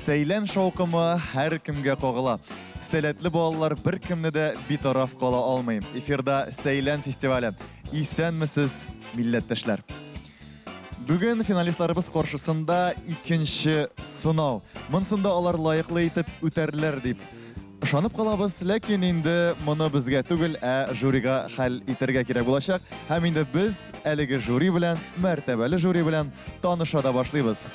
Сәйлән шаукымы һәркемгә кагыла. Сәләтле балалар беркемне дә битараф кала алмый. Эфирда Сәйлән фестивале. Исәнмесез, милләттәшләр. Бүген финалистларыбыз каршысында икенче сынау. Монсында алар лаеклы итеп үтәрләр дип ышанып калабыз, ләкин инде моны безгә түгел, ә жюрига хәл итәргә кирәк булачак. Һәм инде без әлеге жюри белән, мәртәбәле жюри белән таныша да башлыйбыз.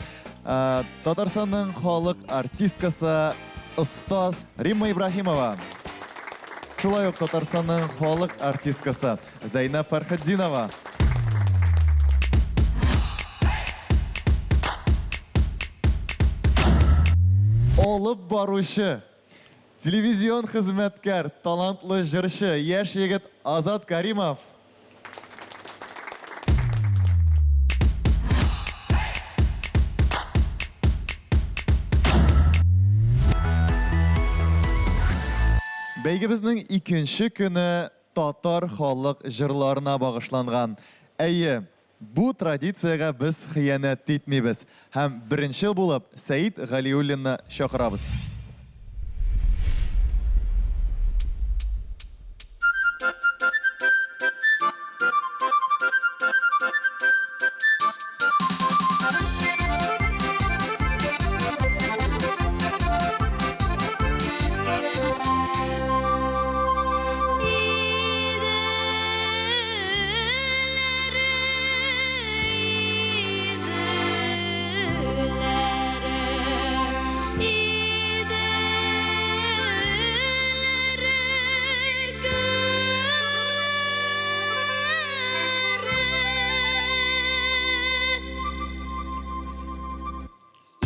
Ә, Татарстанның халык артисткасы, остаз Римма Ибраһимова. Шулай ук Татарстанның халык артисткасы Зәйнәб Фәрхетдинова. Алып баручы, телевизион хезмәткәр, талантлы җырчы, яшь егет Азат Каримов. Бәйгебезнең икенче көне татар халык җырларына багышланган. Әйе, бу традициягә без хыянәт итмибез һәм беренче булып Сәет Галиуллинны чакырабыз.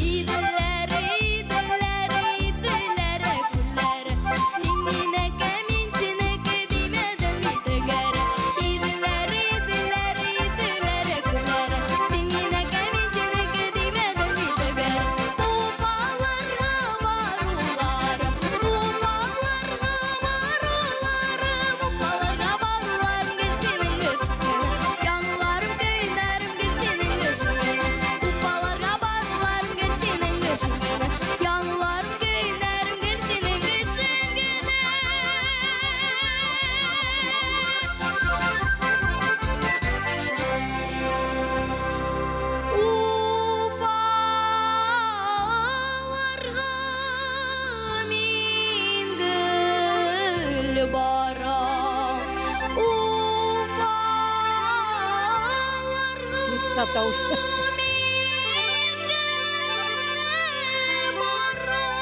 Иделләре, иделләре, иделләре, күлләре, Син минеке, мин синеке димәдең бит төгәре. Иделләре, иделләре, иделләре, күлләре, Син минеке, мин синеке димәдең бит төгәре. Уфаларга баруларым, уфаларга баруларым, Уфаларга баруларым гел синең өчен. Януларым, көеннәрем гел синең өчен. Уфаларга баруларым гел синең өчен генә. Януларым, көеннәрем гел синең өчен генә. Уфаларга мин гел барам. Уфаларга Чиста тавыш. мин гел барам.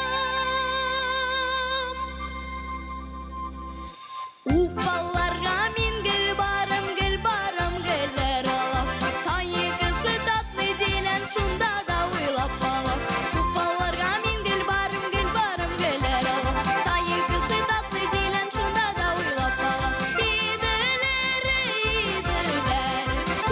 Уфаларга мин гел барам, гел барам, гелләр алам. Таегысы татлы дилән, шунда да уйлап калам. Уфаларга мин гел барам, гел барам, гелләр алам. Таегысы татлы дилән, шунда да уйлап калам. Иделәре, иделәре,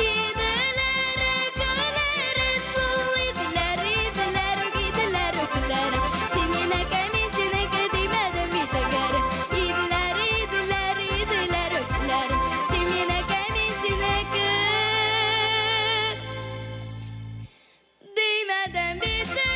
иделәре, көләре, шул иделәре, иделәре, иделәре, көләре. Син минеке, мин синеке димәдем бит әгәр. Иделәре, иделәре, иделәре, көләре. Син минеке, мин синеке димәдем бит әгәр.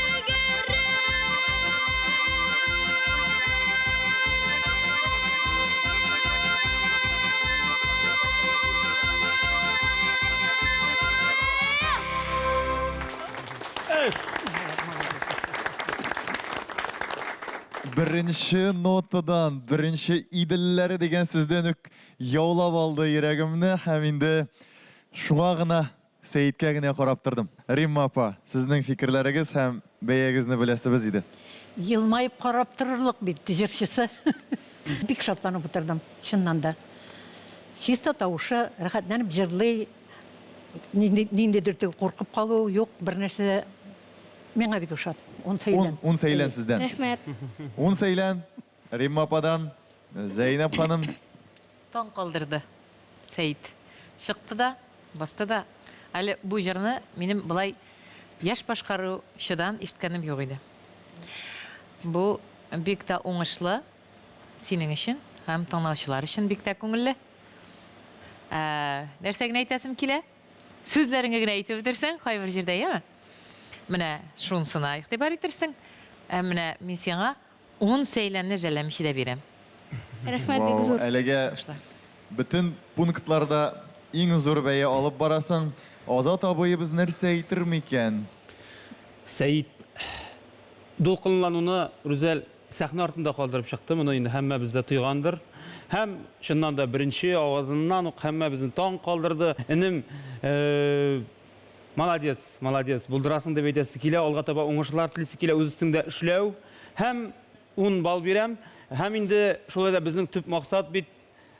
Беренче нотадан, беренче иделләре дигән сүздән үк яулап алды йөрәгемне һәм инде шуңа гына Сәеткә генә карап тордым. Римма апа, сезнең фикерләрегез һәм бәягезне беләсебез иде. Елмаеп карап торырлык бит җырчысы. Бик шатланып утырдым, чыннан да. Чиста тавышы, рәхәтләнеп җырлый. Ниндидер теге куркып калу юк, бер нәрсә дә. Миңа бик ошады. Ун сәйлән. Ун сәйлән сездән. Рәхмәт. Ун сәйлән Римма ападан, Зәйнәб ханым. Таң калдырды Сәет. Чыкты да, басты да. Әле бу җырны минем болай яшь башкаручыдан ишеткәнем юк иде. Бу бик тә уңышлы синең өчен һәм тыңлаучылар өчен бик тә күңелле. Ә, нәрсә генә әйтәсем килә? Сүзләреңне генә әйтеп бетерсәң, кайбер җирдә, яме? Менә шунысына игътибар итерсең. Ә менә мин сиңа ун сәйләнне жәлләмичә дә бирәм. Рәхмәт бик зур. Әлегә бөтен пунктларда иң зур бәя алып барасың. Азат абыебыз нәрсә әйтер микән? Сәет дулкынлануны Рүзәл сәхнә артында калдырып чыкты. Моны инде һәммәбез дә тойгандыр. Һәм чыннан да беренче авазыннан ук һәммәбезне таң калдырды. Энем, молодец, молодец, булдырасың дип әйтәсе килә, алга таба уңышлар телисе килә, үз өстеңдә эшләү. Һәм 10 балл бирәм. Һәм инде шулай да безнең төп максат бит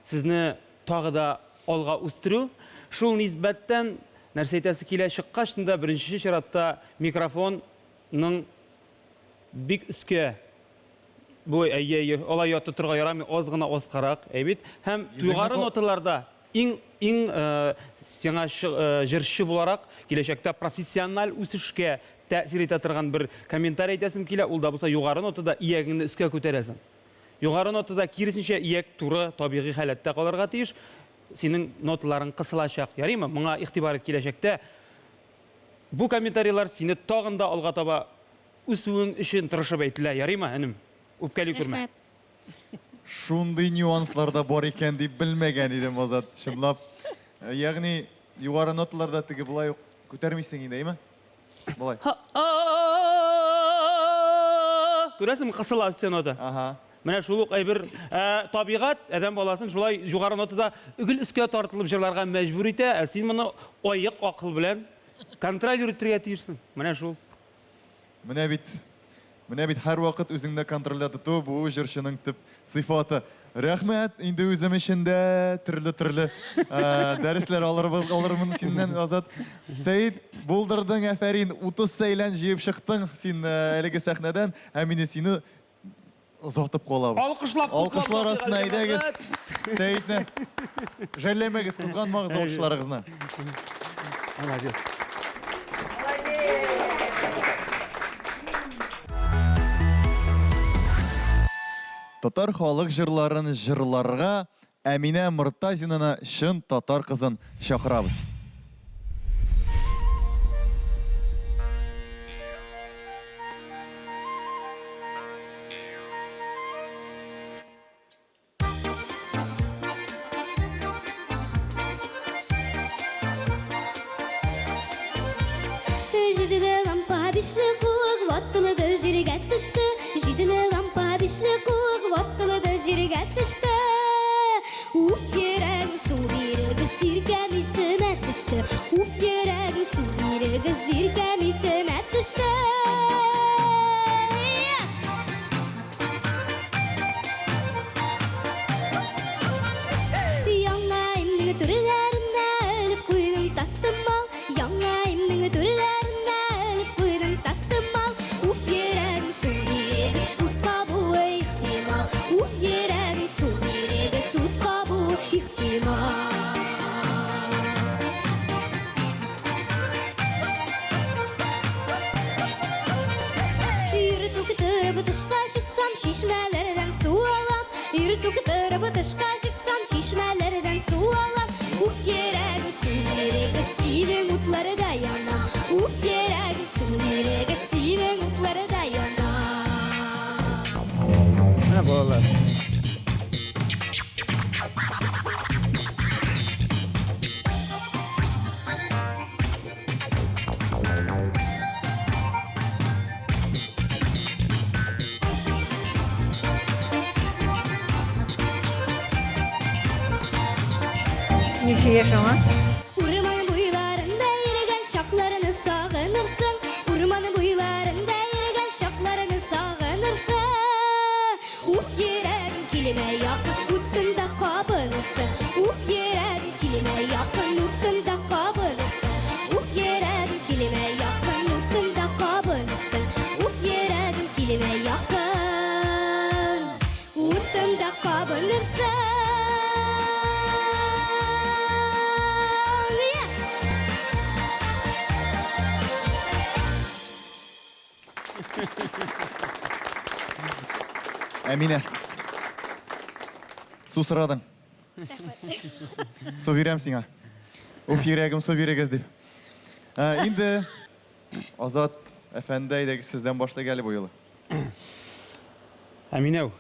сезне тагы да алга үстерү. Шул нисбәттән нәрсә әйтәсе килә, чыккач та беренче чиратта микрофонның бик өскә бу әйе, әйе, алай ятып торырга ярамый, аз гына аскарак, әй бит. Һәм югары ноталарда иң иң сиңа җырчы буларак киләчәктә профессиональ үсешкә тәэсир итә торган бер комментарий әйтәсем килә, ул да булса югары нотада иягеңне өскә күтәрәсең. Югары нотада киресенчә ияк туры табигый халәттә калырга тиеш. Синең ноталарың кысылачак. Ярыймы? Моңа игътибар ит киләчәктә. Бу комментарийлар сине тагын да алга таба үсүең өчен тырышып әйтелә. Ярыймы, энем? Үпкәли күрмә. Шундый нюанслар да бар икән дип белмәгән идем, Азат, чынлап. Ягъни югары ноталарда теге болай ук күтәрмисең инде, әйме? Болай. Күрәсеңме, кысыла өстә нота. Ага. Менә шул ук әйбер. Табигать адәм баласын шулай югары нотада гел өскә тартылып җырларга мәҗбүр итә, ә син моны аек акыл белән контроль итәргә тиешсең. Менә шул. Менә бит, менә бит һәрвакыт үзеңне контрольдә тоту бу җырчының төп сыйфаты. Рәхмәт, инде үзем өчен дә төрле-төрле дәресләр алырбыз, алырмын синнән, Азат. Сәид, булдырдың, афәрин, 30 сәйлән җыеп чыктың син әлеге сәхнәдән, һәм инде сине озатып калабыз. Алкышлап Алкышлар астына әйдәгез. Сәидне жәлләмәгез, кызганмагыз алкышларыгызны. Молодец. Татар халык җырларын җырларга Әминә Мортазинаны чын татар кызын чакырабыз. Җиделе лампа бишле куык ватылды җиргә төште. Җиделе лампа бишле куык ватылды җиргә төште. Уф йөрәгем су бирегез сиркәм исемә төште. Уф йөрәгем су бирегез сиркәм исемә төште. Яңа өйнең түрләренә элеп куйдым тастымал. Яңа өйнең түрләренә элеп куйдым тастымал. Уф йөрәгем су бирегез ут кабуы ихтимал. Уф йөрәгем су бирегез ут кабуы ихтимал. Иртүк торып тышка чыксам, чишмәләрдән су алам. Иртүк торып тышка чыксам, чишмәләрдән су алам. Уф йөрәгем су бирегез, синең утларда яна. Уф йөрәгем су бирегез, синең утларда яна. Менә балалар. Ничә яшь аңа? Урман буйларында йөргән чакларны сагынырсың. Урман буйларында йөргән чакларны сагынырсың. Уф йөрәгем килмә якын, утында кабынырсың. Уф йөрәгем килмә якын, утында кабынырсың. Уф йөрәгем килмә якын, утында кабынырсың. Уф йөрәгем килмә якын, утында кабынырсың. Yeah! Әминә. Су сорадың. Су бирәм сиңа. Уф йөрәгем су бирегез дип. Инде Азат әфәнде, әйдәгез сездән башлыйк әле бу юлы. Әминәү,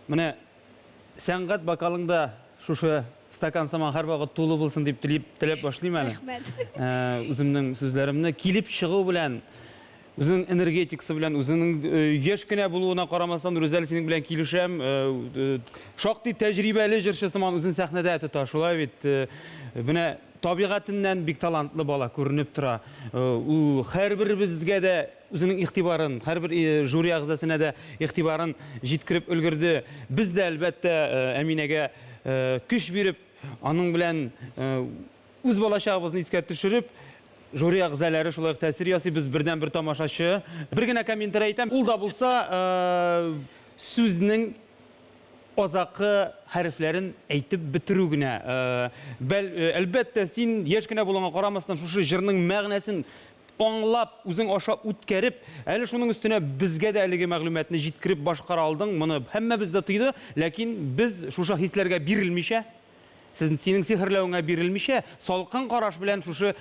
менә сәнгать бокалыңда шушы стакан сыман һәрвакыт тулы булсын дип телип, теләп башлыйм әле. Рәхмәт. Үземнең сүзләремне килеп чыгу белән, үзенең энергетикасы белән, үзенең яшь кенә булуына карамастан, Рүзәл, синең белән килешәм, шактый тәҗрибәле җырчы сыман үзен сәхнәдә тота, шулай бит. Менә табигатеннән бик талантлы бала күренеп тора. Ул һәрберебезгә дә үзенең игътибарын, һәрбер жюри әгъзасына да игътибарын җиткереп өлгерде. Без дә, әлбәттә, Әминәгә көч биреп, аның белән үз балачагыбызны искә төшереп, жюри әгъзалары шулай ук тәэсир ясый. Без бердәнбер тамашачы. Бер генә комментарий әйтәм, ул да булса, сүзнең азакы хәрефләрен әйтеп бетерү генә. Бәл, әлбәттә, син яшь кенә булуыңа карамастан, шушы җырның мәгънәсен аңлап, үзең аша үткәреп, әле шуның өстенә безгә дә әлеге мәгълүматны җиткереп башкара алдың. Моны һәммәбез дә тойды, ләкин без шушы хисләргә бирелмичә, сез, синең сихерләвеңә бирелмичә, салкын караш белән шушы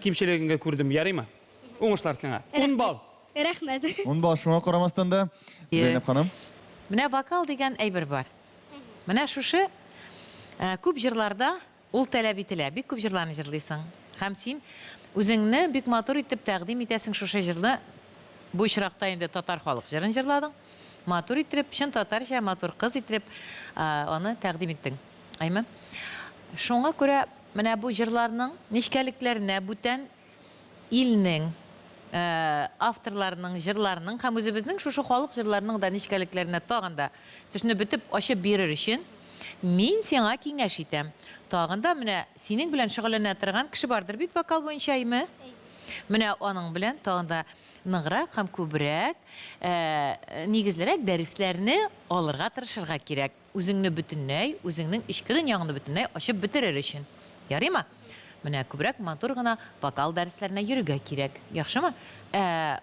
кимчелегеңне күрдем. Ярыймы? Уңышлар сиңа. 10 балл. Рәхмәт. 10 балл шуңа карамастан да, Зәйнәб ханым. Менә вокал дигән әйбер бар. Менә шушы күп җырларда ул таләп ителә. Бик күп җырларны җырлыйсың. Һәм син үзеңне бик матур итеп тәкъдим итәсең шушы җырны. Бу очракта инде татар халык җырын җырладың. Матур итеп, чын татарча матур кыз итеп аны тәкъдим иттең. Әйме? Шуңа күрә менә бу җырларның нечкәлекләренә бүтән илнең авторларының, җырларының һәм үзебезнең шушы халык җырларының да нечкәлекләренә тагын да төшенеп бетеп ачып бирер өчен мин сиңа киңәш итәм. Тагын да менә синең белән шөгыльләнә торган кеше бардыр бит вокал буенча, әйме? Менә аның белән тагын да ныграк һәм күбрәк, нигезлерәк дәресләрне алырга тырышырга кирәк. Үзеңне бөтенләй, үзеңнең эчке дөньяңны бөтенләй ачып бетерер өчен. Ярыймы? Менә күбрәк матур гына вокал дәресләренә йөрергә кирәк. Яхшымы? Ә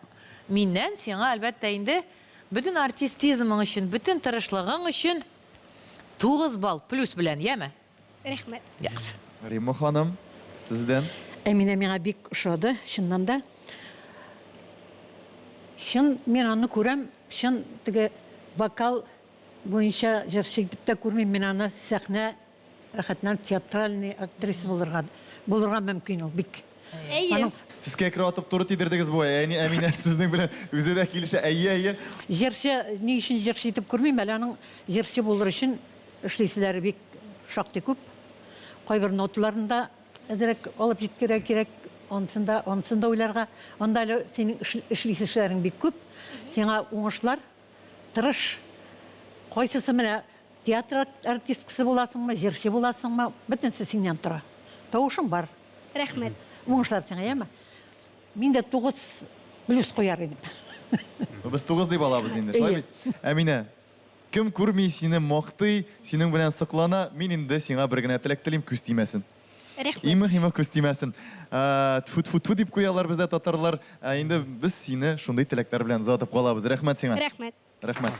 миннән сиңа, әлбәттә инде, бөтен артистизмың өчен, бөтен тырышлыгың өчен 9 балл плюс белән, яме? Рәхмәт. Яхшы. Римма ханым, сездән? Әминә миңа бик ошады, чыннан да. Чын, мин аны күрәм, чын теге вокал буенча җырчы итеп тә күрмим, мин аны сәхнә рәхәтләнеп театральный актриса булырга булырга мөмкин ул бик. Әйе. Сез кәкре атып туры тидердегез бу, әни Әминә сезнең белән үзе дә килешә. Әйе, әйе. Җырчы ни өчен җырчы итеп күрмим, әле аның җырчы булыр өчен эшлиселәре бик шактый күп. Кайбер ноталарын да әзрәк алып җиткерергә кирәк, анысын да, анысын да уйларга. Анда әле синең эшлисе эшләрең бик күп. Сиңа уңышлар. Тырыш. Кайсысы менә театр артисткасы буласыңмы, җырчы буласыңмы, бөтенесе синнән тора. Тавышың бар. Рәхмәт. Уңышлар сиңа, яме? Мин дә 9 плюс куяр идем. Без 9 дип алабыз инде, шулай бит? Әминә, кем күрми, сине мактый, синең белән соклана, мин инде сиңа бер генә теләк телим, күз тимәсен. Рәхмәт. Иң мөһиме күз тимәсен. Тфу-тфу-тфу дип куялар бездә татарлар. Ә инде без сине шундый теләкләр белән озатып калабыз. Рәхмәт сиңа. Рәхмәт. Рәхмәт.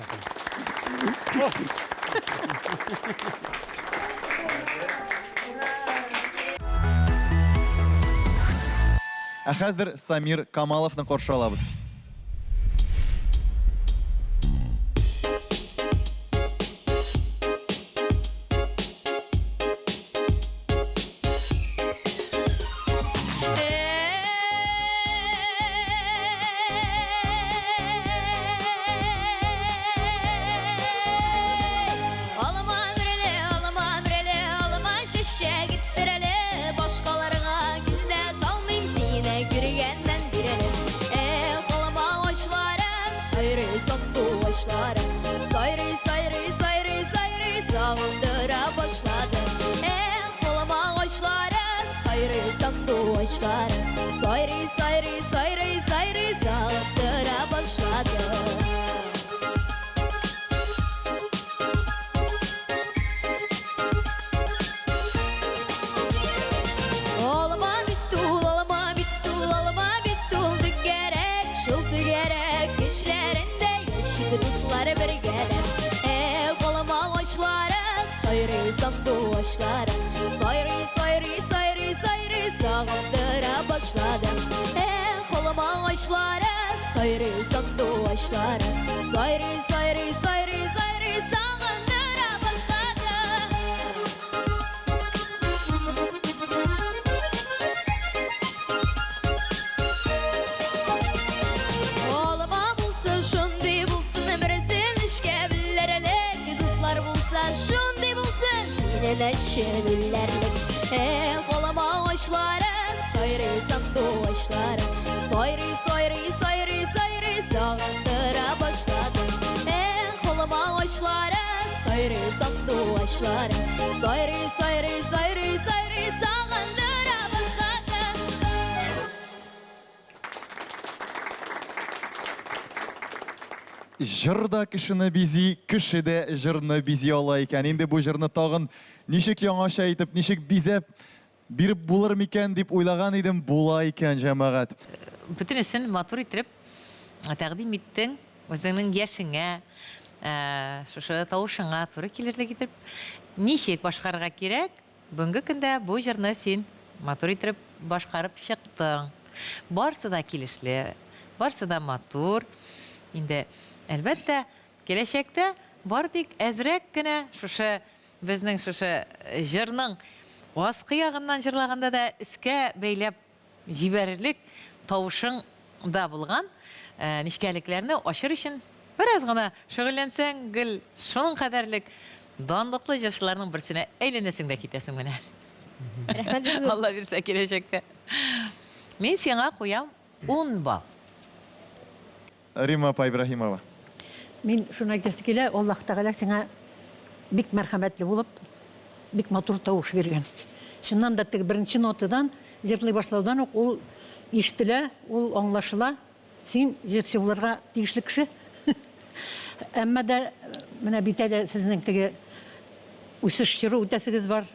Ә хәзер Самир Камаловны каршы алабыз. Алма биреле, алма биреле, алма чәчәк иттерәле. Башкаларга күз дә салмыйм, сине күргәннән биреле. Эх, алма агачлары, сайрый сандугачлары. Сайрый, сайрый, сайрый, сайрый, сагындыра башлады. Эх, алма агачлары, сайрый сандугачлары. Сайрый, сайрый, сайрый, сайрый, сагындыра башлады. Алма бит ул, алма бит ул, алма бит ул, түгәрәк, шул түгәрәк, кечләрендә яшь. Сайрый сандугачлары. Сайрый, сайрый, сайрый, сайрый, сагындыра башлады. Алма булсын, шундый булсын, берсен эшкә белерлек. Дуслар булса, шундый булсын, синең өчен үләрлек. Эх, алма агачлары, сайрый сандугачлары. Сайрый, сайрый, сайрый, сайрый, сагындыра башлады. Эх, алма агачлары, сайрый сандугачлары. Сайрый, сайрый, сайрый, сайрый, сагындыра башлады. Җыр да кешене бизи, кеше дә җырны бизи ала икән. Инде бу җырны тагын ничек яңача итеп, ничек бизәп биреп булыр микән дип уйлаган идем, була икән, җәмәгать. Бөтенесен матур итеп тәкъдим иттең, үзеңнең яшеңә, шушы тавышыңа туры килерлек итеп, ничек башкарырга кирәк, бүгенге көндә бу җырны син матур итеп башкарып чыктың. Барсы да килешле, барсы да матур. Инде, әлбәттә, киләчәктә бар тик әзрәк кенә шушы безнең шушы җырның аскы ягыннан җырлаганда да өскә бәйләп җибәрерлек тавышың да булган нечкәлекләрне ачыр өчен бераз гына шөгыльләнсәң, гел шуның кадәрлек данлыклы җырчыларның берсенә әйләнәсең дә китәсең менә. Рәхмәт бик зур. Алла бирсә киләчәктә. Мин сиңа куям 10 балл. Римма апа Ибраһимова. Мин шуны әйтәсе килә, Аллаһ Тәгалә сиңа бик мәрхәмәтле булып, бик матур тавыш биргән. Чыннан да теге беренче нотадан җырлый башлаудан ук ул ишетелә, ул аңлашыла. Син җырчы булырга тиешле кеше. Әмма дә менә бит әле сезнең теге үсеш чоры үтәсегез бар.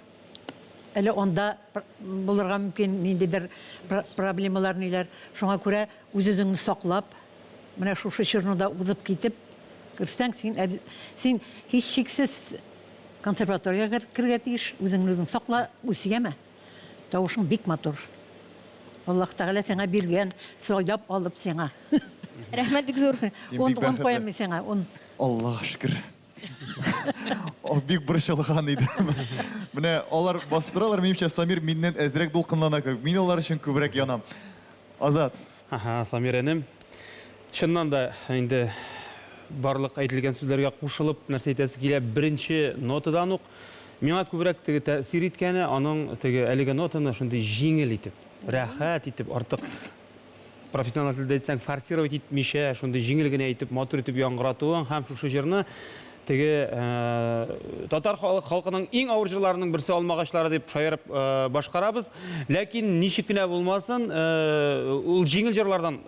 Әле анда булырга мөмкин ниндидер проблемалар, ниләр. Шуңа күрә үз-үзеңне саклап, менә шушы чорны да узып китеп керсәң, син һичшиксез консерваториягә керергә тиеш, үзеңне үзең сакла, үс, яме. Тавышың бик матур. Аллаһ Тәгалә сиңа биргән, сайлап алып сиңа. Рәхмәт бик зур. Син 10 бик бәхетле. куям мин сиңа, 10. Аллаһ шөкер. О, бик борчылган идем. Менә алар басып торалар, минемчә, Самир миннән әзрәк дулкынлана кебек. Мин алар өчен күбрәк янам. Азат. Аһа, Самир энем. Чыннан да инде барлык әйтелгән сүзләргә кушылып нәрсә әйтәсе килә, беренче нотадан ук миңа күбрәк теге тәэсир иткәне, аның теге әлеге нотаны шундый җиңел итеп, рәхәт итеп, артык профессионал телдә әйтсәң, форсировать итмичә, шундый җиңел генә итеп, матур итеп яңгыратуың һәм шушы җырны теге татар халкының иң авыр җырларының берсе Алмагачлары дип шаярып башкарабыз. Ләкин ничек кенә булмасын, ул җиңел җырлардан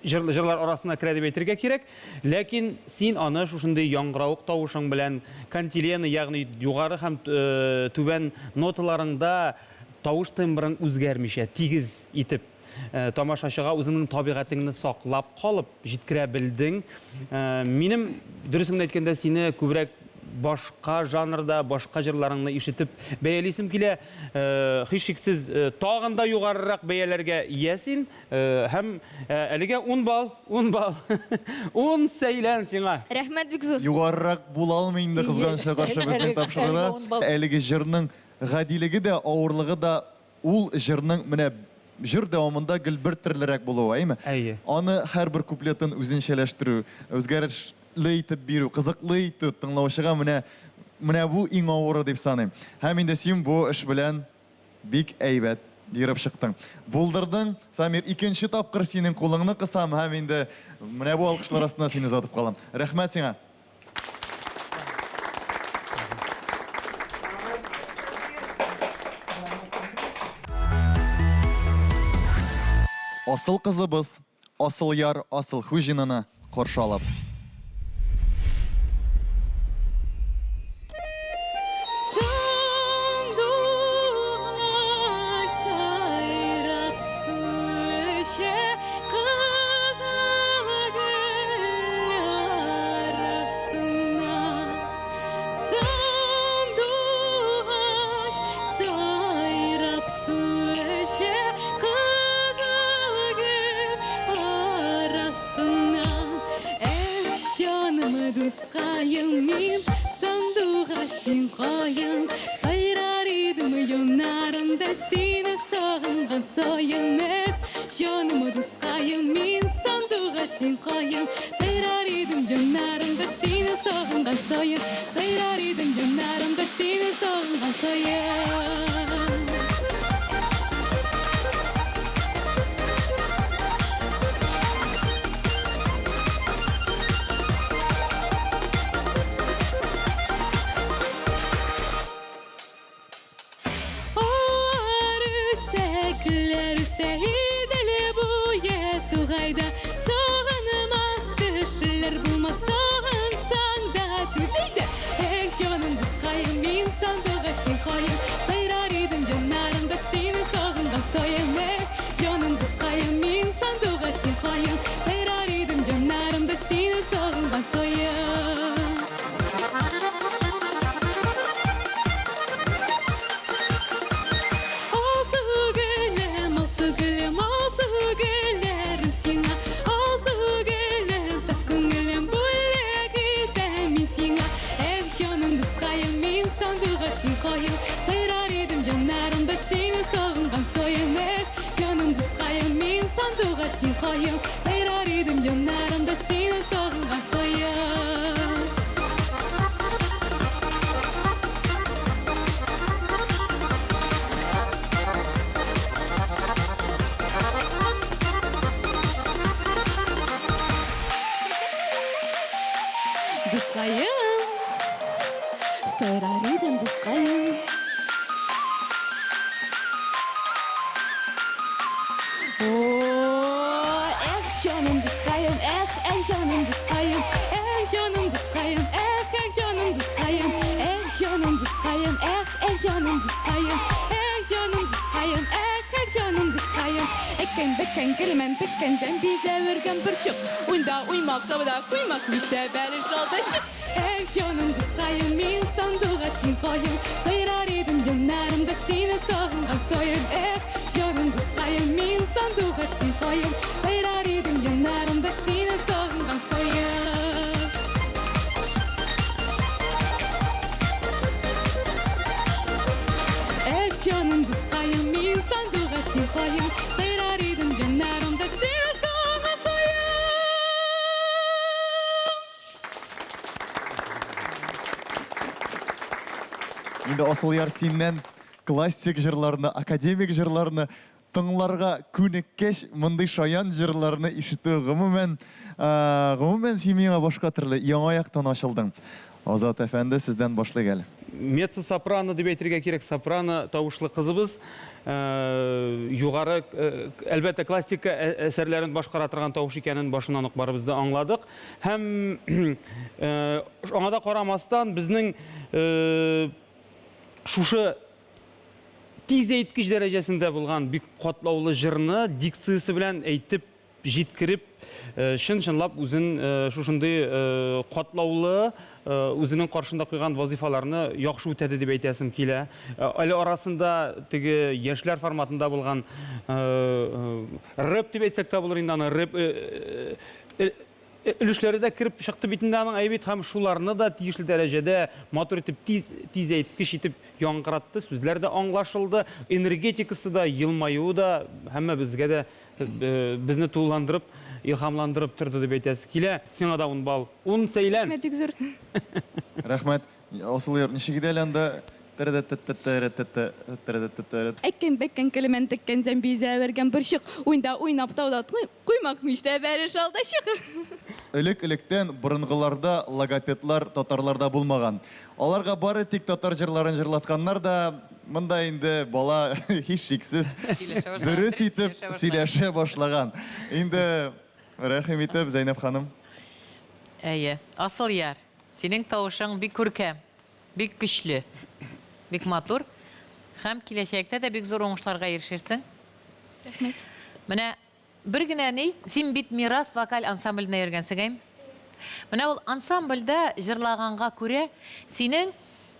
җырлар арасына керә дип әйтергә кирәк. Ләкин син аны шушындый яңгыравык тавышың белән кантилена, ягъни югары һәм түбән ноталарыңда тавыш тембрын үзгәрмичә, тигез итеп тамашачыга үзеңнең табигатеңне саклап калып җиткерә белдең. Минем дөресен әйткәндә сине күбрәк башка жанрда, башка җырларыңны ишетеп бәялисем килә. Һичшиксез, тагын да югарырак бәяләргә ия син. Һәм әлегә 10 балл, 10 балл. 10 сәйлән сиңа. Рәхмәт бик зур. Югарырак була алмый инде кызганычка каршы безнең Әлеге тапшыруда. 10 балл. Әлеге җырның гадилеге дә, авырлыгы да ул җырның менә җыр дәвамында гел бер төрлерәк булуы, әйме? Әйе. Аны һәрбер куплетын үзенчәләштерү, үзгәрешле итеп бирү, кызыклы итү тыңлаучыга менә бу иң авыры дип саныйм. Һәм инде син бу эш белән бик әйбәт ерып чыктың. Булдырдың, Самир, икенче тапкыр синең кулыңны кысам һәм инде менә бу алкышлар астында сине озатып калам. Рәхмәт сиңа. Асыл кызыбыз, асыл яр, асыл хуҗинаны каршы алабыз. Сандугач сайрап су эчә, кызыл гөл арасында. Сандугач сайрап су эчә, кызыл гөл арасында. дускаем, мин сандугач син каен. Сайрар идем яннарыңда сине сагынган саен. Эх, җаным дускаем, мин сандугач син каен. Сайрар идем яннарыңда сине сагынган саен. Сайрар идем яннарыңда сине сагынган саен. Алар үсәкләр үсә Идел буе тугайда. Сагынмас кешеләр булмас, сагынсаң да түз инде. Эх, җаным дускаем, мин сандугач син каен. Сайрар идем яннарыңда сине сагынган саен. Эх, җаным дускаем, мин сандугач син каен. Сайрар идем яннарыңда сине сагынган саен. Алсу гөлем, алсу гөлем, алсу гөлләрем сиңа. Алсу гөлем, саф күңелем, бүләк итәм мин сиңа. Эх, җаным дускаем, мин сандугач син каен. Сайрар идем яннарыңда сине сагынган саен. Эх, җаным дускаем, мин сандугач син каен. Сайрар идем яннарыңда сине сагынган саен. Дускаем, сайрар идем, дускаем. О, эх, җаным дускаем, эх, эх, җаным дускаем, эх, җаным дускаем, эх, эх, җаным дускаем, эх, җаным дускаем, эх, эх, җаным дускаем, эх, җаным дускаем, эх, эх, җаным дускаем. Әккән, бәккән, килмән, теккән, зәмбизә өргән борчык. Уйда уймак, тауда коймак, мичтә бәлеш алдашык. Эх, җаным дускаем, мин сандугач син каен. Сайрар идем яннарыңда сине сагынган саен. Эх, җаным дускаем, мин сандугач син каен. Сайрар идем яннарыңда сине сагынган саен. Эх, җаным дускаем, мин сандугач син каен. Сайрар идем яннарыңда сине сагынган саен. Инде Асылъяр синнән классик җырларны, академик җырларны тыңларга күнеккәч, мондый шаян җырларны ишетү гомумән, гомумән син миңа башка төрле яңа яктан ачылдың. Азат әфәнде, сездән башлыйк әле. Меццо-сопрано дип әйтергә кирәк, сопрано тавышлы кызыбыз югары, әлбәттә, классика әсәрләрен башкара торган тавыш икәнен башыннан ук барыбыз да аңладык. Һәм аңа да карамастан, безнең шушы тиз әйткеч дәрәҗәсендә булган бик катлаулы җырны дикциясе белән әйтеп, җиткереп, чын-чынлап үзен шушындый катлаулы, үзенең каршында куйган вазифаларны яхшы үтәде дип әйтәсем килә. Әле арасында теге яшьләр форматында булган рэп дип әйтсәк тә булыр инде аны, рэп өлешләре дә кереп чыкты бит инде аның әйбит, һәм шуларны да тиешле дәрәҗәдә матур итеп, тиз, тиз әйткеч итеп яңгыратты, сүзләр дә аңлашылды, энергетикасы да, елмаюы да һәммәбезгә дә безне тулыландырып, илһамландырып торды дип әйтәсе килә. Сиңа да 10 балл. 10 сәйлән. Рәхмәт бик зур. Рәхмәт. Асылъяр, ничек иде әле анда? Әккән бәккән көлемән теккән зәмбизә бергән борчык. Уйнда уйнап тауда коймак мичтә бәлеш алдашык. Элек-электән борынгыларда логопедлар татарларда булмаган. Аларга бары тик татар җырларын җырлатканнар да, монда инде бала һичшиксез дөрес итеп сөйләшә башлаган. Инде рәхим итеп, Зәйнәб ханым. Әйе, Асылъяр, синең тавышың бик күркәм. Бик көчле, бик матур һәм киләчәктә дә бик зур уңышларга ирешерсең. Рәхмәт. Менә бер генә ни, син бит Мирас вокаль ансамбленә йөргәнсең, әйме? Менә ул ансамбльдә җырлаганга күрә, синең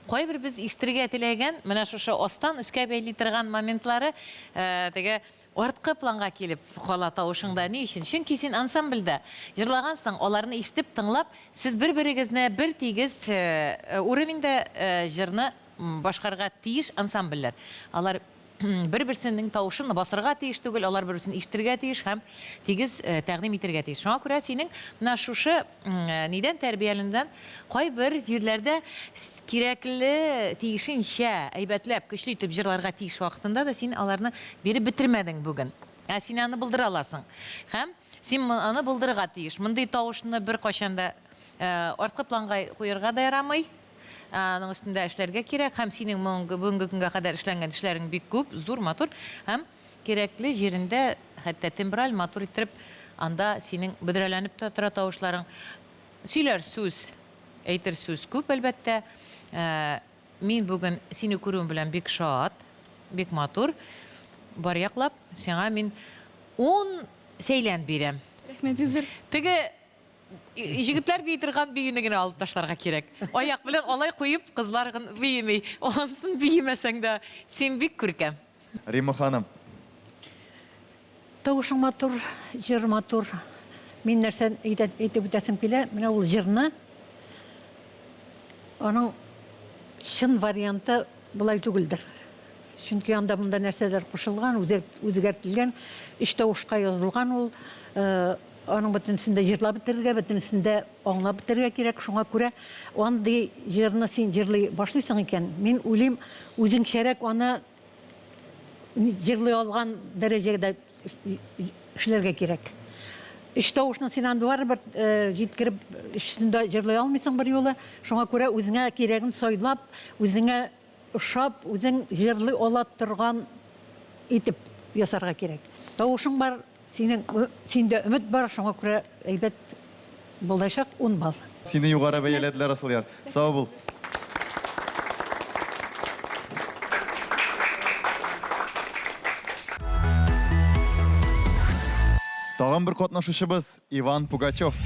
кайбер без ишетергә теләгән, менә шушы астан өскә бәйли торган моментлары, теге Арткы планга килеп кала тавышың да. Ни өчен? Чөнки син ансамбльдә җырлагансың, аларны ишетеп, тыңлап, сез бер-берегезне бер тигез уровеньдә җырны башкарырга тиеш ансамбльләр. Алар бер-берсенең тавышын басырга тиеш түгел, алар бер-берсен ишетергә тиеш һәм тигез тәкъдим итергә тиеш. Шуңа күрә синең менә шушы нидән тәрбияләнүдән кайбер җирләрдә кирәкле тиешенчә әйбәтләп, көчле итеп җырларга тиеш вакытында да син аларны биреп бетермәдең бүген. Ә син аны булдыра аласың. Һәм син аны булдырырга тиеш. Мондый тавышны беркайчан да арткы планга куярга да ярамый. Аның өстендә эшләргә кирәк һәм синең бүгенге көнгә кадәр эшләнгән эшләрең бик күп, зур, матур һәм кирәкле җирендә, хәтта тембраль матур иттереп, анда синең бөдрәләнеп тә тора тавышларың. Сөйләр сүз, әйтер сүз күп, әлбәттә. Мин бүген сине күрүем белән бик шат, бик матур. Бар яклап, сиңа мин 10 сәйлән бирәм. Рәхмәт, бик зур. Теге Җегетләр бии торган биюне генә алып ташларга кирәк. Аяк белән алай куеп кызлар биеми. Анысын биемәсәң дә, син бик күркәм. Римма ханым. Тавышың матур, җыр матур. Мин нәрсә әйтеп үтәсем килә, менә ул җырны аның чын варианты болай түгелдер. Чөнки анда монда нәрсәләр кушылган, үзгәртелгән, өч тавышка язылган ул. Аның бөтенесен дә җырлап бетерергә, бөтенесен дә аңлап бетерергә кирәк. Шуңа күрә андый җырны син җырлый башлыйсың икән, мин уйлыйм, үзеңчәрәк аны җырлый алган дәрәҗәдә эшләргә кирәк. Өч тавышны син аны барыбер җиткереп, өчесен дә җырлый алмыйсың берьюлы. Шуңа күрә үзеңә кирәген сайлап, үзеңә ошап, үзең җырлый ала торган итеп ясарга кирәк. Тавышың бар, Синең синдә өмет бар, шуңа күрә әйбәт булачак, 10 балл. Сине югары бәяләделәр, Асылъяр. Сау бул. Тагын бер катнашучыбыз Иван Пугачев.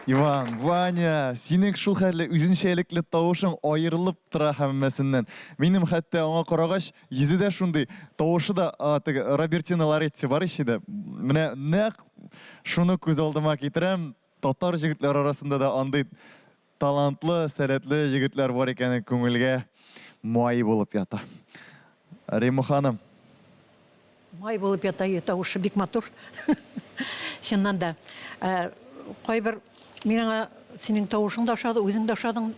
Иван, Ваня, синең шул хәтле үзенчәлекле тавышың аерылып тора һәммәсеннән. Минем хәтта аңа карагач, йөзе дә шундый, тавышы да, теге Робертино Лоретти бар ич иде. Менә нәкъ шуны күз алдыма китерәм. Татар җегетләре арасында да андый талантлы, сәләтле егетләр бар икәне күңелгә май булып ята. Римма ханым. Май булып ята, тавышы бик матур. Чыннан да. Э, кайбер мин аңа синең тавышың да ошады, үзең дә ошадың.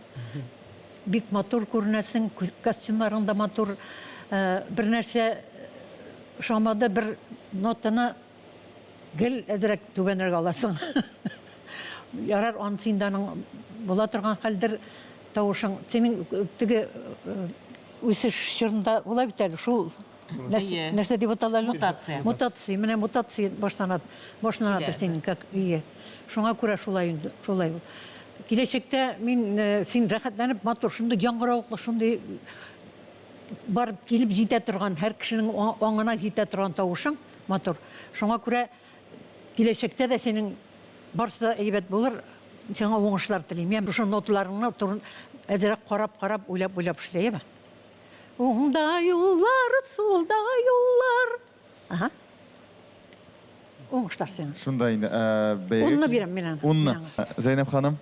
Бик матур күренәсең, костюмнарың да матур. Э, бер нәрсә ошамады, бер нотаны гел әзрәк түбәнрәк аласың. Ярар, анысы инде аның була торган хәлдер тавышың. Синең теге үсеш чорында була бит әле шул нәрсә дип атала әле? Мутация. Мутация, менә мутация башлана, башланадыр синең как ие. Шуңа күрә шулай инде, шулай ул. Киләчәктә мин син рәхәтләнеп матур, шундый яңгыравыклы, шундый барып килеп җитә торган, һәр кешенең аңына җитә торган тавышың матур. Шуңа күрә киләчәктә дә синең барысы да әйбәт булыр. Сиңа уңышлар телим. Мин шушы ноталарыңны турын әзрәк карап-карап, уйлап-уйлап эшлә, яме? Уңда юллар, сулда юллар. Ага. Уңышлар сиңа. Шунда инде, ә, бәйге. Унны бирәм мин аңа. Унны. Зәйнәб ханым.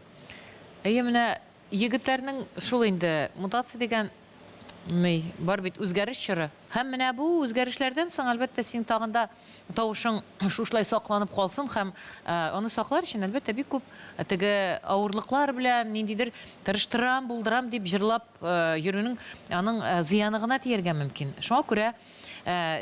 Әйе, менә егетләрнең шул инде мутация дигән ни бар бит, үзгәреш чоры. Һәм менә бу үзгәрешләрдән соң, әлбәттә, синең тагын да тавышың шушылай сакланып калсын һәм аны саклар өчен, әлбәттә, бик күп теге авырлыклар белән ниндидер тырыштырам, булдырам дип җырлап йөрүнең аның зыяны гына тияргә мөмкин. Шуңа күрә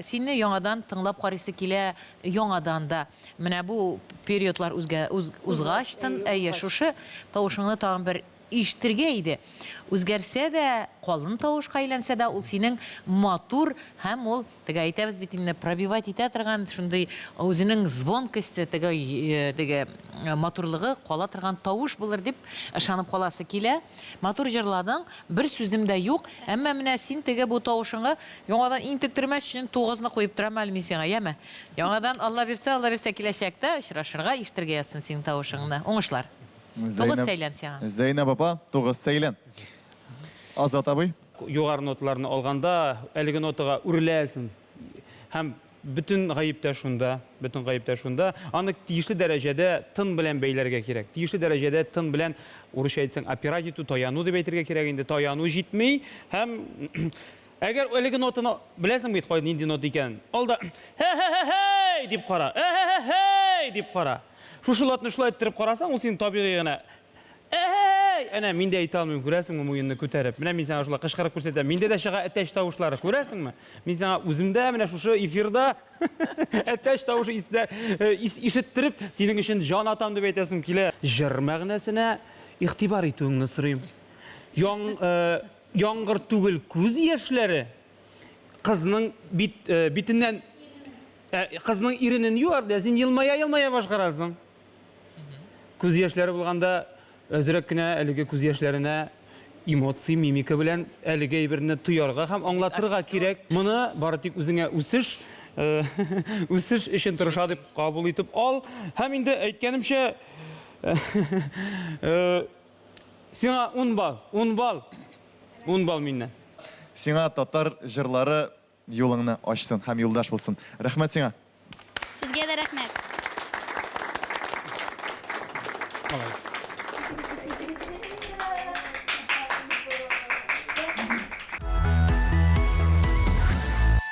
сине яңадан тыңлап карыйсы килә, яңадан да менә бу периодлар узгачтын, әйе, шушы тавышыңны тагын бер ишетергә иде. Үзгәрсә дә, калын тавышка әйләнсә дә, ул синең матур һәм ул, теге әйтәбез бит инде, пробивать итә торган шундый үзенең звонкосте, теге, теге матурлыгы кала торган тавыш булыр дип ышанып каласы килә. Матур җырладың, бер сүзем дә юк, әмма менә син теге бу тавышыңа яңадан интектермәс өчен тугызны куеп торам әле мин сиңа, яме? Яңадан, Алла бирсә, Алла бирсә, киләчәктә очрашырга, ишетергә язсын синең тавышыңны. Уңышлар. Тугыз сәйлән сиңа. Зәйнәб апа, тугыз сәйлән. Азат абый. Югары ноталарны алганда, әлеге нотага үреләсең. Һәм бөтен гаеп тә шунда, бөтен гаеп тә шунда. Аны тиешле дәрәҗәдә тын белән бәйләргә кирәк. Тиешле дәрәҗәдә тын белән, урысча әйтсәң, опирать итү, таяну дип әйтергә кирәк инде. Таяну җитми. Һәм әгәр әлеге нотаны беләсең бит, кай нинди нота икәнен. Ал да хе-хе-хе-хей дип кара. Хе-хе-хе-хей дип кара. Шушы латны шулай иттереп карасаң, ул синең табигый гына Әй! Әнә, мин дә әйтә алмыйм, күрәсеңме, муенны күтәреп. Менә мин сиңа шулай кычкырып күрсәтәм. Миндә дә чыга әтәч тавышлары, күрәсеңме? Мин сиңа үземдә менә шушы эфирда әтәч тавышы ишеттереп, синең өчен җан атам дип әйтәсем килә. Җыр мәгънәсенә игътибар итүеңне сорыйм. Яңгыр түгел күз яшьләре кызның бит битеннән кызның иренен юар, да син елмая-елмая башкарасың. Күз яшьләре булганда әзрәк кенә әлеге күз яшьләренә эмоция, мимика белән әлеге әйберне тоярга һәм аңлатырга кирәк. Моны бары тик үзеңә үсеш, үсеш өчен тырыша дип кабул итеп ал. Һәм инде әйткәнемчә, сиңа 10 балл, 10 балл, 10 балл миннән. Сиңа татар җырлары юлыңны ачсын һәм юлдаш булсын. Рәхмәт сиңа. Сезгә дә рәхмәт.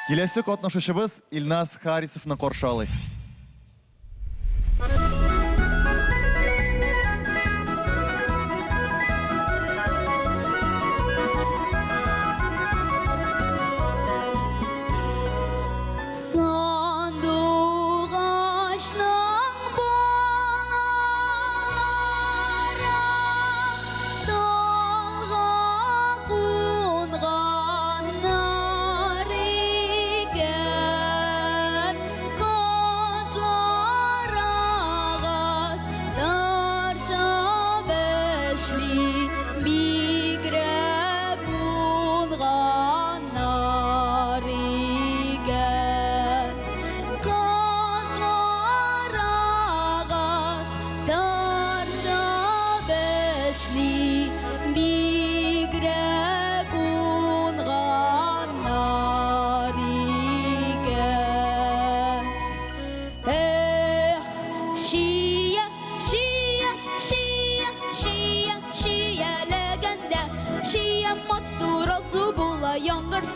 Киләсе катнашучыбыз Илназ Харисовны каршы алыйк. Сандугачның балалары талга кунганнар икән.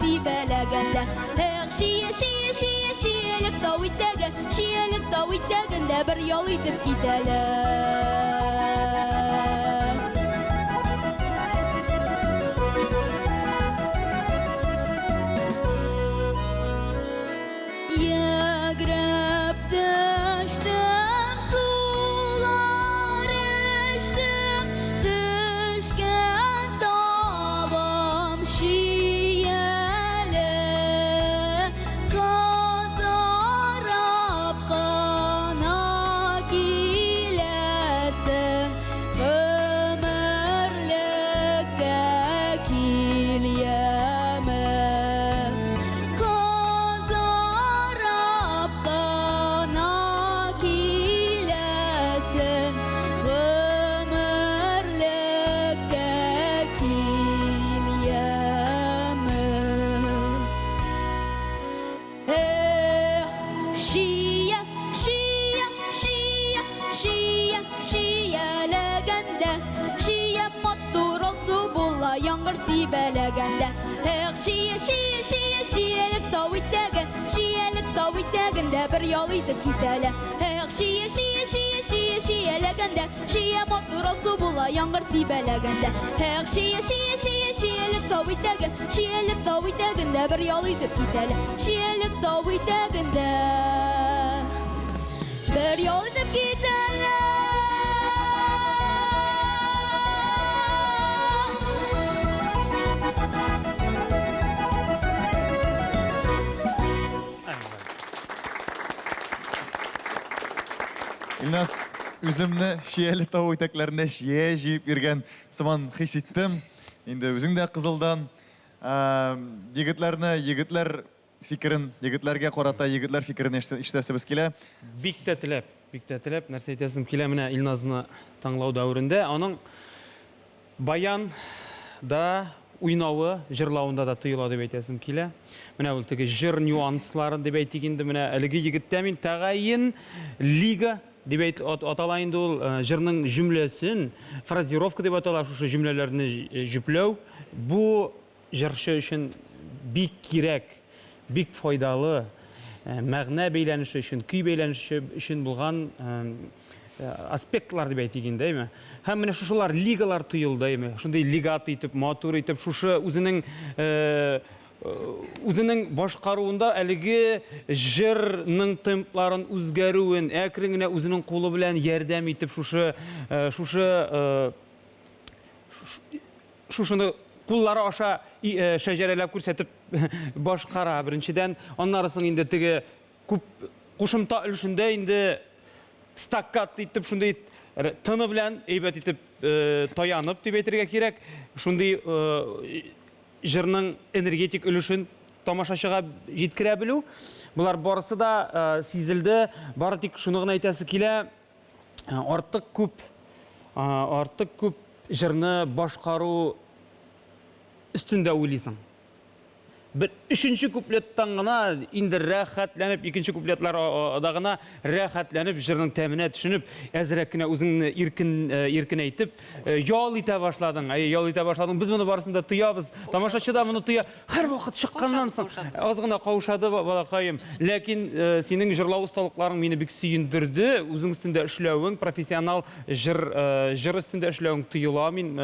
сибәләгәндә. Эх, чия, чия, чия, чиялек тау итәге, чиялек тау итәгендә бер ял итеп китәле. Йөгереп төштем, сулар эчтем, төшкән табам чияле. Кызарып кына киләсең, гомерлеккә кил, яме. Кызарып кына киләсең, гомерлеккә кил, яме. Эх, чия, чия, чия, чия, чияләгәндә, чия матур алсу була яңгыр сибәләгәндә. Эх, чия, чия, чия, чиялек тау итәге, чиялек тау итәгендә бер ял итеп китәле. Эх, чия, чия, чия, чия, чияләгәндә, чия матур алсу була яңгыр сибәләгәндә. Эх, чия, чия, чия, чиялек тау итәге, чиялек тау итәгендә бер ял итеп китәле. Чиялек тау итәгендә бер ял итеп китәле. Илназ, үземне Чияле тау итәкләрендә чия җыеп йөргән сыман хис иттем. Инде үзең дә кызылдан. Егетләрне, егетләр фикерен, егетләргә карата егетләр фикерен ишетәсебез килә. Бик тә теләп, бик тә теләп, нәрсә әйтәсем килә, менә Илназны тыңлау дәверендә аның баян да уйнавы, җырлавында да тоела дип әйтәсем килә. Менә ул теге җыр нюансларын дип әйтик инде, менә әлеге егеттә мин тәгаен лига дип әйт, атала инде ул җырның җөмләсен, фразировка дип атала шушы җөмләләрне җөпләү. Бу җырчы өчен бик кирәк, бик файдалы, мәгънә бәйләнеше өчен, көй бәйләнеше өчен булган аспектлар дип әйтик инде, әйме? Һәм менә шушылар лигалар тоелды, әйме? Шундый легат итеп, матур итеп, шушы үзенең үзенең башкаруында әлеге җырның темпларын үзгәрүен, әкрен генә үзенең кулы белән ярдәм итеп, шушы шушы шушыны куллары аша шәҗәрәләп күрсәтеп башкара беренчедән. Аннары соң инде теге күп кушымта өлешендә инде стаккат итеп шундый тыны белән әйбәт итеп таянып дип әйтергә кирәк, шундый җырның энергетик өлешен тамашачыга җиткерә белү. Болар барысы да сизелде. Бары тик шуны гына әйтәсе килә, артык күп артык күп җырны башкару өстендә уйлыйсың. Бер өченче куплеттан гына инде рәхәтләнеп, икенче куплетларда гына рәхәтләнеп, җырның тәменә төшенеп, әзрәк кенә үзеңне иркен иркенәйтеп, ял итә башладың. Әйе, ял итә башладың. Без моны барысын да тоябыз. Тамашачы да моны тоя. Һәрвакыт чыкканнан соң аз гына каушады балакаем. Ләкин синең җырлау осталыкларың мине бик сөендерде. Үзең өстендә эшләвең, профессионал җыр җыр өстендә эшләвең тоела мин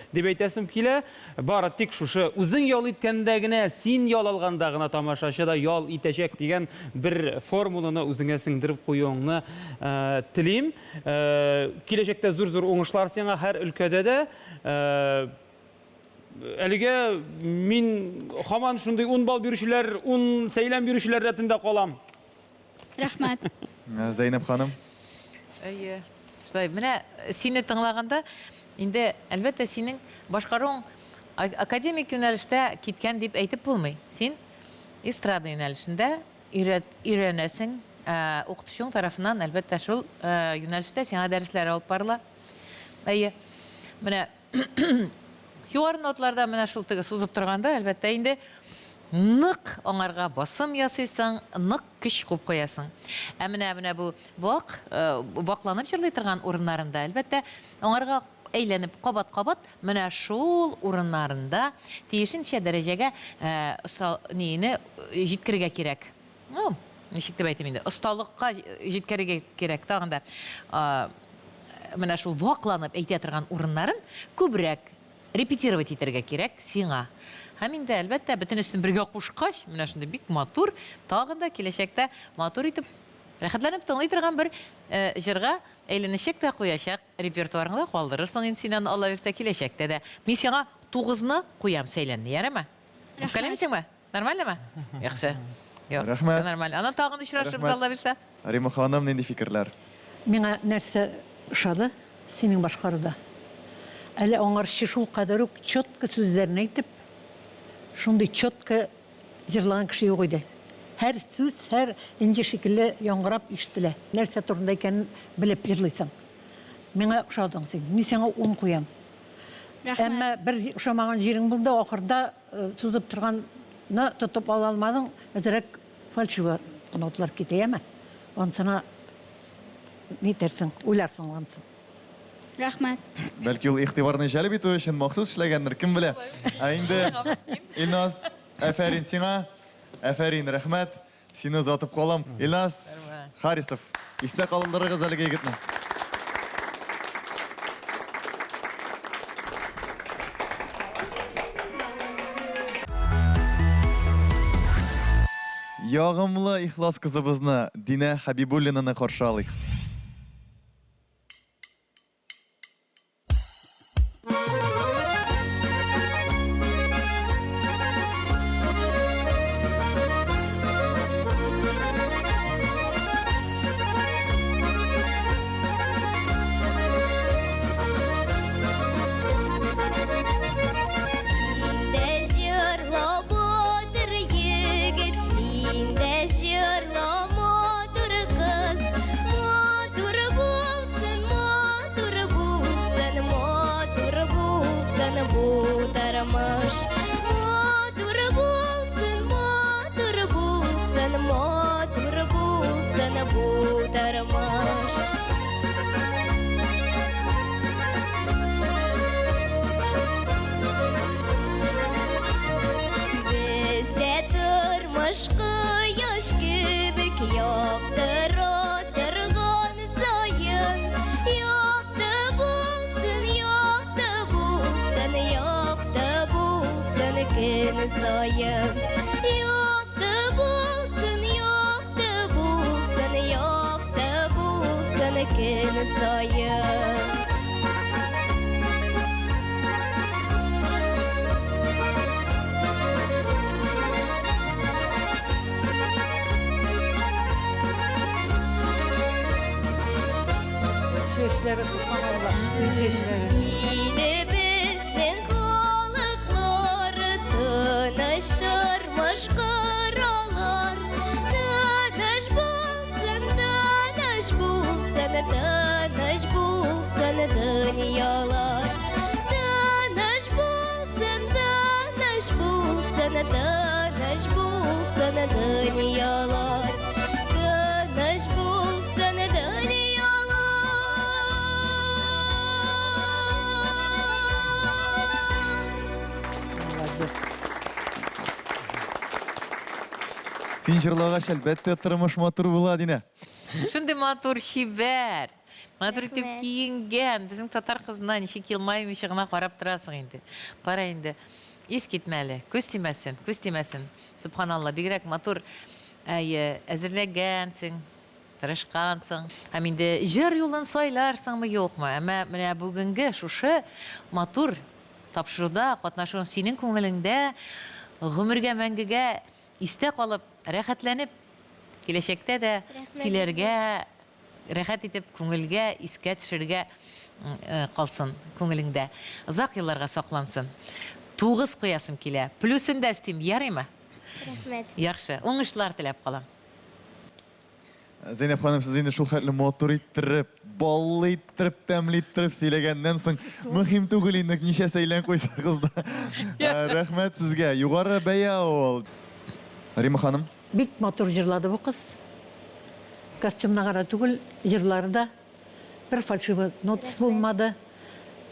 дип әйтәсем килә. Бары тик шушы үзең ял иткәндә генә, син ял алганда гына тамашачы да ял итәчәк дигән бер формуланы үзеңә сеңдереп куюыңны телим. Киләчәктә зур-зур уңышлар сиңа һәр өлкәдә дә. Әлегә мин һаман шундый 10 балл бирүчеләр, 10 сәйлән бирүчеләр рәтендә калам. Рәхмәт. Зәйнәб ханым. Әйе. Шулай, менә сине тыңлаганда, инде, әлбәттә, синең башкаруың академик юнәлештә киткән дип әйтеп булмый. Син эстрада юнәлешендә өйрәнәсең, укытучың тарафыннан, әлбәттә, шул юнәлештә сиңа дәресләр алып барыла. Әйе. Менә югары ноталарда менә шул теге сузып торганда, әлбәттә, инде нык аңарга басым ясыйсың, нык көч куып куясың. Ә менә менә бу вак, вакланып җырлый торган урыннарында, әлбәттә, аңарга әйләнеп кабат-кабат менә шул урыннарында тиешенчә дәрәҗәгә оста нине җиткерергә кирәк. Ну, ничек дип әйтим инде, осталыкка җиткерергә кирәк тагын да. Менә шул вакланып әйтә торган урыннарын күбрәк репетировать итәргә кирәк сиңа. Һәм инде, әлбәттә, бөтенесен бергә кушкач, менә шундый бик матур, тагын да киләчәктә матур итеп, рәхәтләнеп тыңлый торган бер җырга әйләнәчәк тә куячак. Репертуарыңда калдырырсың инде син аны, Алла бирсә, киләчәктә дә. Мин сиңа тугызны куям, Сәйләнне, ярыймы? Үпкәләмисеңме? Нормальныймы? Яхшы. Юк, Рәхмәт. всё нормально. Аннан тагын очрашырбыз, Рәхмәт. Алла бирсә. Рима ханым, нинди фикерләр? Миңа нәрсә ошады синең башкаруда? Әле аңарчы шул кадәр үк четко сүзләрен әйтеп, шундый четко җырлаган кеше юк иде. Һәр сүз, һәр энҗе шикелле яңгырап ишетелә. Нәрсә турында икәнен белеп җырлыйсың. Миңа ошадың син. Мин сиңа ун куям. Рәхмәт. Әмма бер ошамаган җирең булды, ахырда сузып торганны тотып ала алмадың, әзрәк фальшиво ноталар китә, яме? Анысына нитәрсең, уйларсың анысын. Рәхмәт. Бәлки ул игътибарны җәлеп итү өчен махсус эшләгәндер, кем белә. Ә инде Илназ, афәрин сиңа, афәрин, рәхмәт. Сине озатып калам. Илназ Харисов, истә калдырыгыз әлеге егетне. Ягымлы ихлас кызыбызны Динә Хәбибуллинаны каршы алыйк. Син дә җырла, батыр егет, син дә җырла, матур кыз. Матур булсын, матур булсын, матур булсын бу тормыш. Матур булсын, матур булсын, матур булсын бу тормыш. Бездә тормыш кояш кебек яктыра торган саен. Якты булсын, якты булсын, якты булсын көн саен. Якты булсын, якты булсын, якты булсын көн саен. Чәчләре, субханалла, чәчләре. Илебезнең халыклары тыныч тормыш коралар. Тыныч булсын, тыныч булсын, тыныч булсын дөньялар. Тыныч булсын, тыныч булсын, тыныч булсын дөньялар. Тыныч булсын дөньялар. Молодец. Син җырлагач, әлбәттә, тормыш матур була, Динә. Шундый матур, чибәр. Матур итеп Рәхмәт. киенгән. Безнең татар кызына ничек елмаймыйча гына карап торасың инде. Кара инде. Ис китмәле. Күз тимәсен, күз тимәсен. Субханалла, бигрәк матур әйе, әзерләгәнсең, тырышкансың. Һәм инде җыр юлын сайларсыңмы, юкмы? Әмма менә бүгенге шушы матур тапшыруда катнашуың синең күңелеңдә гомергә мәңгегә истә калып, рәхәтләнеп киләчәктә дә Рәхмәт сөйләргә, рәхәт итеп күңелгә, искә төшерергә калсын күңелеңдә. Озак елларга саклансын. Тугыз куясым килә. Плюсын да өстим, ярыймы? Рәхмәт. Яхшы, уңышлар теләп калам. Зәйнәп ханым, сез инде шул хәтле матур иттереп, баллы иттереп, тәмле иттереп сөйләгәннән соң, мөһим түгел инде ничә сәйлән куйсагыз да. Рәхмәт сезгә. Югары бәя ул. Рима ханым. Бик матур җырлады бу кыз. Костюмна гына түгел, җырлары да бер фальшивый нотасы булмады.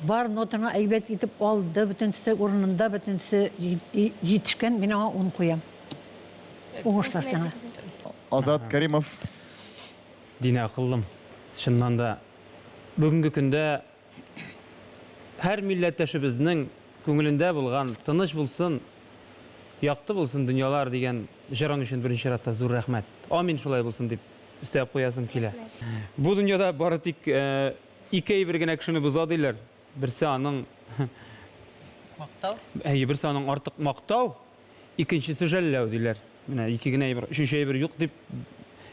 Бар нотаны әйбәт итеп алды, бөтенесе урынында, бөтенесе җитешкән. Мин аңа 10 куям. Уңышлар сиңа. Азат Каримов. Динә акыллым, чыннан да бүгенге көндә һәр милләттәшебезнең күңелендә булган тыныч булсын, якты булсын дөньялар дигән җырың өчен беренче чиратта зур рәхмәт. Амин шулай булсын дип өстәп куясым килә. Бу дөньяда бары тик ике әйбер генә кешене боза диләр. Берсе аның Мактау. Әйе, берсе аның артык мактау, икенчесе жәлләү диләр. Менә ике генә әйбер, өченче әйбер юк дип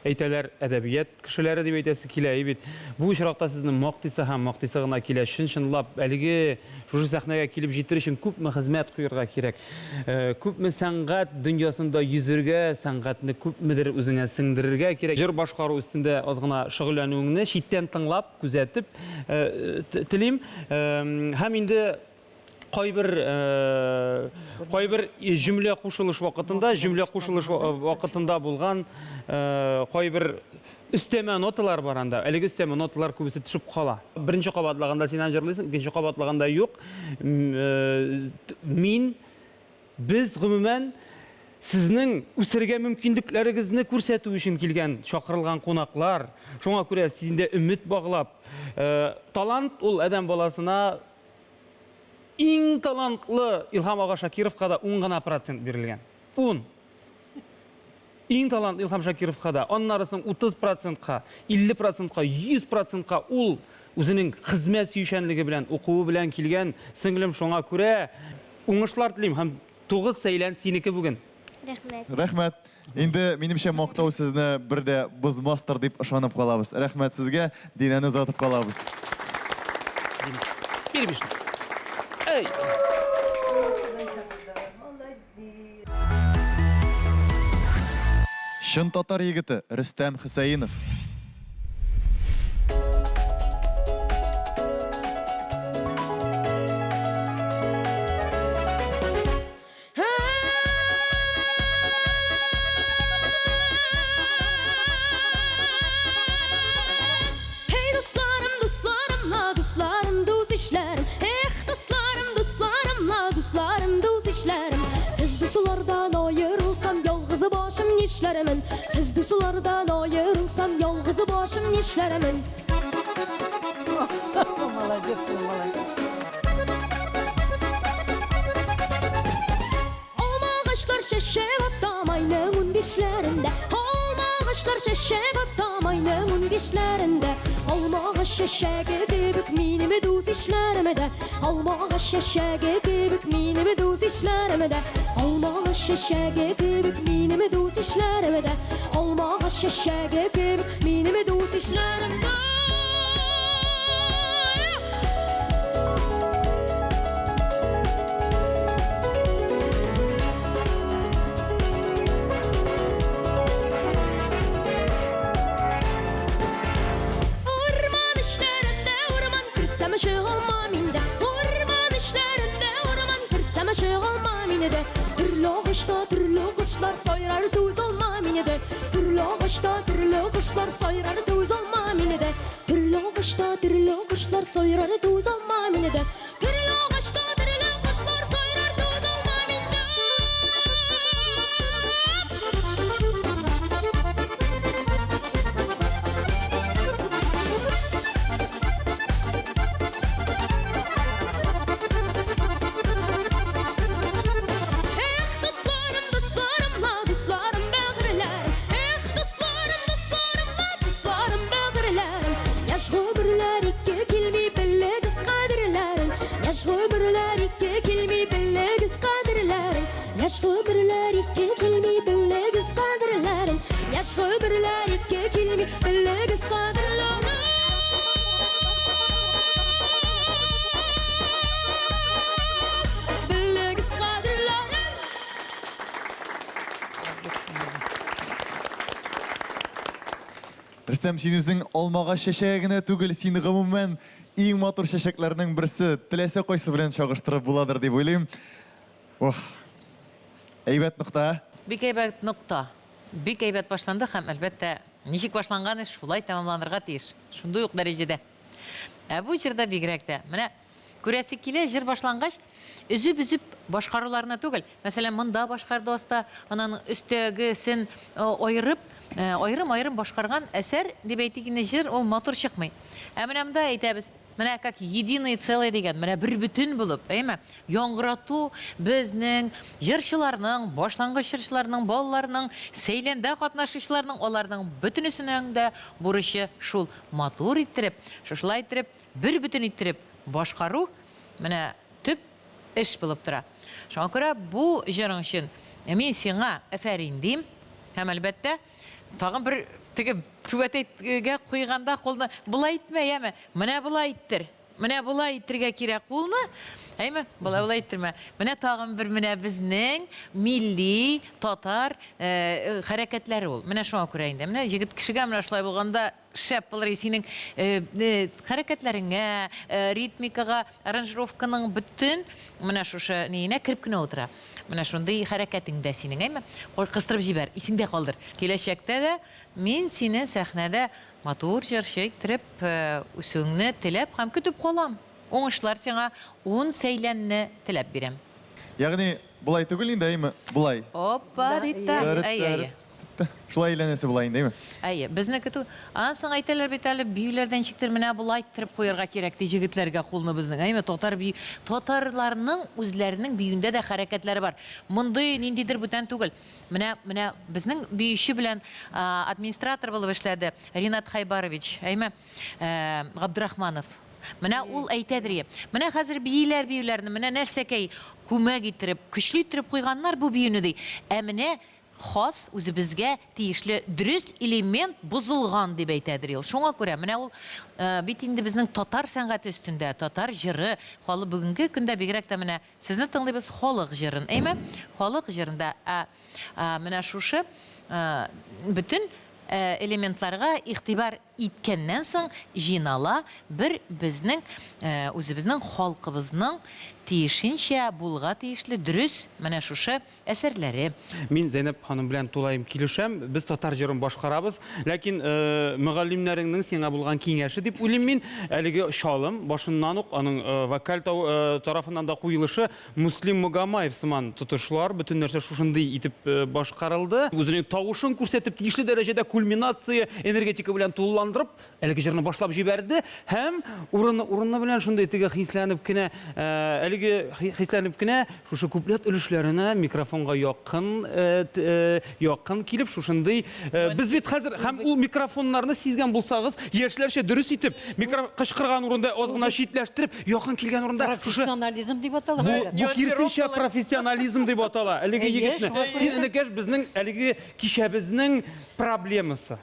әйтәләр әдәбият кешеләре дип әйтәсе килә и бит. Бу очракта сезне мактыйсы һәм мактыйсы гына килә. Чын-чынлап әлеге шушы сәхнәгә килеп җитер өчен күпме хезмәт куерга кирәк. Күпме сәнгать дөньясында йөзергә, сәнгатьне күпмедер үзеңә сеңдерергә кирәк. Җыр башкару өстендә аз гына шөгыльләнүеңне читтән тыңлап, күзәтеп телим. Һәм инде кайбер кайбер җөмлә кушылыш вакытында, җөмлә кушылыш вакытында булган кайбер өстәмә ноталар бар анда. Әлеге өстәмә ноталар күбесе төшеп кала. Беренче кабатлаганда син аны җырлыйсың, икенче кабатлаганда юк. Мин без гомумән сезнең үсергә мөмкинлекләрегезне күрсәтү өчен килгән, чакырылган кунаклар. Шуңа күрә синдә өмет баглап, талант ул адәм баласына иң талантлы Илһам ага Шакировка да 10 гына процент бирелгән. 10. Иң талантлы Илһам Шакировка да, аннары соң 30 процентка, 50 процентка, 100 процентка ул үзенең хезмәт сөючәнлеге белән, укуы белән килгән сеңлем, шуңа күрә уңышлар телим һәм 9 сәйлән синеке бүген. Рәхмәт. Рәхмәт. Инде минемчә мактау сезне бер дә бозмастыр дип ышанып калабыз. Рәхмәт сезгә, Динәне озатып калабыз. Бир бишне. Эй! Чын татар егете Рөстәм Хөсәенов. Hey дусларым, дусларым, ла дусларым, дус ишләрем. Эх, дусларым, дусларым, ла дусларым, дус ишләрем. Сез дуслардан аерылсам, ялгыз башым нишләрмен? Сез дуслардан аерылсам, ялгыз башым нишләрмен? Молодец, молодец. Алма агачлар чәчәк ата майның унбишләрендә. Алма агачлар чәчәк ата майның унбишләрендә. Алма агач чәчәге кебек минем дус ишләрем дә. Алма агач чәчәге кебек минем дус ишләрем дә. Алма агач чәчәге кебек минем дус ишләрем дә. Алма агач чәчәге кебек минем дус ишләрем дә. Урман эчләрендә урман керсәм чыгалмам инде. Урман эчләрендә урман керсәм чыгалмам инде. Төрле агачта төрле кошлар сайрар түзалмам инде. Төрле агачта төрле кошлар сайрар түзалмам инде. Төрле агачта төрле кошлар сайрар түзалмам инде. Төрле агачта төрле кошлар сайрар түзалмам инде. Эх, дусларым, дусларым, ла дусларым, бәгырьләрем. Эх, дусларым, дусларым, ла дусларым, бәгырьләрем. Яшь гомерләр ике килми белегез кадерләрен. Яшь гомерләр ике килми белегез кадерләрен. Яшь гомерләр ике килми белегез кадерләрен. Яшь гомерләр ике килми белегез кадерләрен. Белегез кадерләрен. Рөстәм, син үзең алмагач чәчәге генә түгел, син гомумән иң матур чәчәкләрнең берсе. Теләсә кайсы белән чагыштырып буладыр дип уйлыйм. Ох. Әйбәт нокта. Бик әйбәт нокта. Бик әйбәт башланды һәм, әлбәттә, ничек башланган эш шулай тәмамланырга тиеш. Шундый ук дәрәҗәдә. Ә бу җырда бигрәк тә. Менә Күрәсе килә, җыр башлангач, өзеп-өзеп башкаруларны түгел. Мәсәлән, монда башкарды оста, анан өстәгесен аерып, аерым-аерым башкарган әсәр, дип әйтик инде, җыр ул матур чыкмый. Ә менә монда әйтәбез, менә как единое целое дигән, менә бербөтен булып, әйеме? Яңгырату безнең җырчыларның, башлангыч җырчыларның, балаларның, сәйләндә катнашучыларның, аларның бөтенесенең дә бурычы шул, матур иттереп, шушылай иттереп, бербөтен иттереп башкару, менә төп эш булып тора. Шуңа күрә бу җырың өчен мин сиңа афәрин дим. Һәм, әлбәттә, тагын бер теге түбәтәйгә куйганда кулны болай итмә, яме, менә болай иттер. Менә болай итергә кирәк кулны. Әйме? Болай болай иттермә. Менә тагын бер менә безнең милли татар хәрәкәтләре ул. Менә шуңа күрә инде. Менә җегет кешегә менә шулай булганда шәп булыр иде. Синең хәрәкәтләреңә, ритмикага, аранжировканың бөтен менә шушы ниенә кереп кенә утыра. Менә шундый хәрәкәтең дә синең, әйме? Кыстырып җибәр, исеңдә калдыр. Киләчәктә дә мин сине сәхнәдә Матур җырчы иттереп үсүеңне теләп һәм көтеп калам. Уңышлар сиңа, ун сәйләнне теләп бирәм. Ягъни, болай түгел инде, әйеме? Болай. Опа, дип тә. Әйе, әйе. Шулай әйләнәсе була инде, әйеме? Әйе, безнеке түгел. Аннан соң әйтәләр бит әле, биюләрдә ничектер менә болай иттереп куярга кирәк, ди җегетләргә кулны безнең, әйеме? Татар бию, татарларның үзләренең биюендә дә хәрәкәтләре бар. Мондый ниндидер бүтән түгел. Менә, менә безнең биюче белән администратор булып эшләде Ринат Хайбарович, әйме, Габдрахманов. Менә ул әйтәдер ие. Менә хәзер бииләр биюләрне, менә нәрсәкәй күмәк иттереп, көчле иттереп куйганнар бу биюне ди. Ә менә хас үзебезгә тиешле дөрес элемент бозылган дип әйтәдер ул. Шуңа күрә менә ул бит инде безнең татар сәнгате өстендә, татар җыры, халык бүгенге көндә бигрәк тә менә Сезне тыңлыйбыз халык җырын, әйме? Халык җырында ә, менә шушы бөтен элементларга игътибар иткәннән соң җыйнала бер безнең үзебезнең халкыбызның тиешенчә булга тиешле дөрес менә шушы әсәрләре. Мин Зәйнәп ханым белән тулаем килешәм. Без татар җырын башкарабыз. Ләкин мөгаллимнәреңнең сиңа булган киңәше дип уйлыйм мин, әлеге чалым башыннан ук аның вокаль тарафыннан да куелышы Муслим Магомаев сыман тотышлар, бөтен нәрсә шушындый итеп башкарылды. Үзенең тавышын күрсәтеп, тиешле дәрәҗәдә кульминация энергетика белән тулыландырып, Әлеге җырны башлап җибәрде һәм урыны-урыны белән шундый теге хисләнеп кенә, әлеге хисләнеп кенә шушы куплет өлешләренә микрофонга якын якын килеп шушындый без бит хәзер һәм ул микрофоннарны сизгән булсагыз, яшьләрчә дөрес итеп микро кычкырган урында аз гына читләштереп, якын килгән урында шушы Профессионализм дип атала. Бу, бу киресенчә профессионализм дип атала. Әлеге егетне. Син, энекәш, безнең әлеге кичәбезнең проблемасы.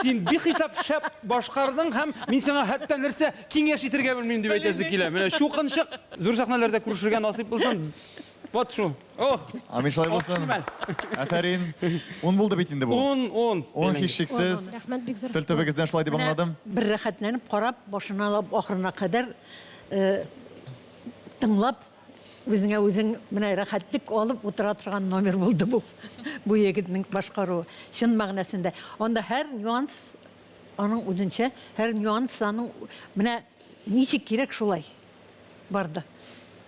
Син бихисап шәп башкардың һәм мин сиңа хәтта нәрсә киңәш итергә белмим дип әйтәсе килә. Менә чукынчык зур сәхнәләрдә күрешергә насыйп булсын. Вот шу. Ох. Амин шулай булсын. Афәрин. Ун булды бит инде бу. Ун, ун. Ун һичшиксез. Рәхмәт бик зур. Тел төбегездән шулай дип аңладым. Бер рәхәтләнеп карап, башыннан алып ахырына кадәр тыңлап Үзеңә үзең менә рәхәтлек алып утыра торган номер булды бу. Бу егетнең башкаруы. Чын мәгънәсендә. Анда һәр нюанс аның үзенчә, һәр нюанс аның менә ничек кирәк шулай барды.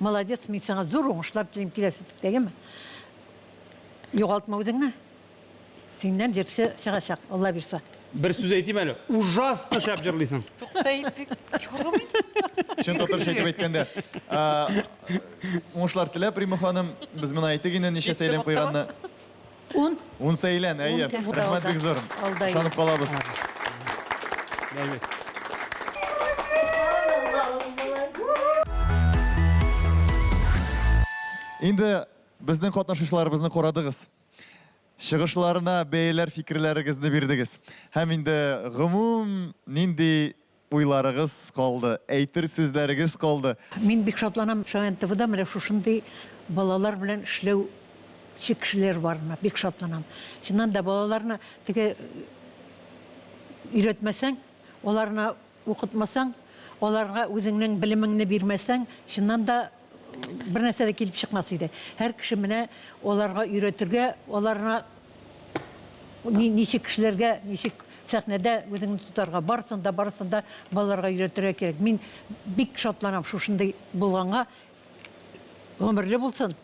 Молодец, мин сиңа зур уңышлар телим киләсе төптәгеме. Югалтма үзеңне. Синнән җырчы чыгачак, Алла бирса. Бер сүз әйтим әле. Ужасно шәп җырлыйсың. Тукта инде. Ярамый. Чын татарча әйтеп әйткәндә. Уңышлар теләп, Рима ханым, без моны әйтик инде ничә сәйлән куйганны. Ун. Ун сәйлән, әйе. Рәхмәт бик зур. Ышанып калабыз. Инде безнең катнашучыларыбызны карадыгыз. Чыгышларына бәяләр фикерләрегезне бирдегез. Һәм инде гомум нинди уйларыгыз калды, әйтер сүзләрегез калды? Мин бик шатланам, Шаян ТВда менә шушындый балалар белән эшләүче кешеләр барына бик шатланам. Чыннан да балаларны теге өйрәтмәсәң, аларны Укытмасаң, аларга үзеңнең белемеңне бирмәсәң, чыннан да бер нәрсә дә килеп чыкмас иде. Һәр кеше менә аларга өйрәтергә, аларны ничек кешеләргә, ничек Сәхнәдә үзеңне тотарга, барысын да, барысын да балаларга өйрәтергә кирәк. Мин бик шатланам шушындый булганга. Гомерле булсын.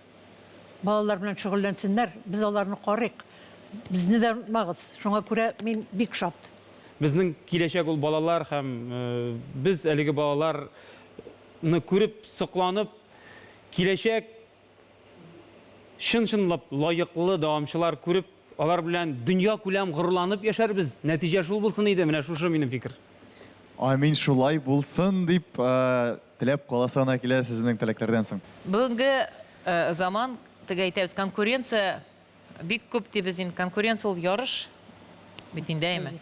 Балалар белән шөгыльләнсеннәр, без аларны карыйк. Безне дә онытмагыз. Шуңа күрә мин бик шат. Безнең киләчәк ул балалар һәм без әлеге балаларны күреп, сокланып, киләчәк чын-чынлап лаеклы дәвамчылар күреп, алар белән дөньякүләм горурланып яшәрбез. Нәтиҗә шул булсын иде, менә шушы минем фикер. Амин, шулай булсын дип теләп каласы гына килә сезнең теләкләрдән соң. Бүгенге заман, теге әйтәбез, конкуренция бик күп дибез инде. Конкуренция ул ярыш бит инде, әйме?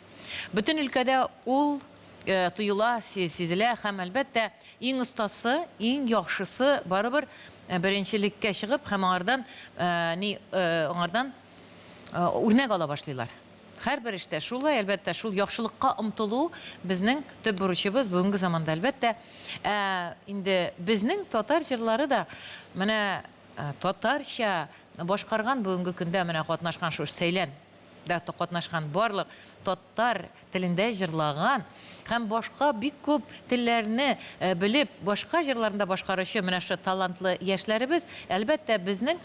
Бөтен өлкәдә ул тоела, сизелә һәм, әлбәттә, иң остасы, иң яхшысы барыбер беренчелеккә чыгып һәм аңардан ни, аңардан үрнәк ала башлыйлар. Һәрбер эштә шулай, әлбәттә, шул яхшылыкка омтылу безнең төп бурычыбыз бүгенге заманда, әлбәттә. Ә инде безнең татар җырлары да менә татарча башкарган бүгенге көндә менә катнашкан шушы Сәйлән дә катнашкан барлык татар телендә җырлаган һәм башка бик күп телләрне белеп, башка җырларны да башкаручы менә шушы талантлы яшьләребез, әлбәттә, безнең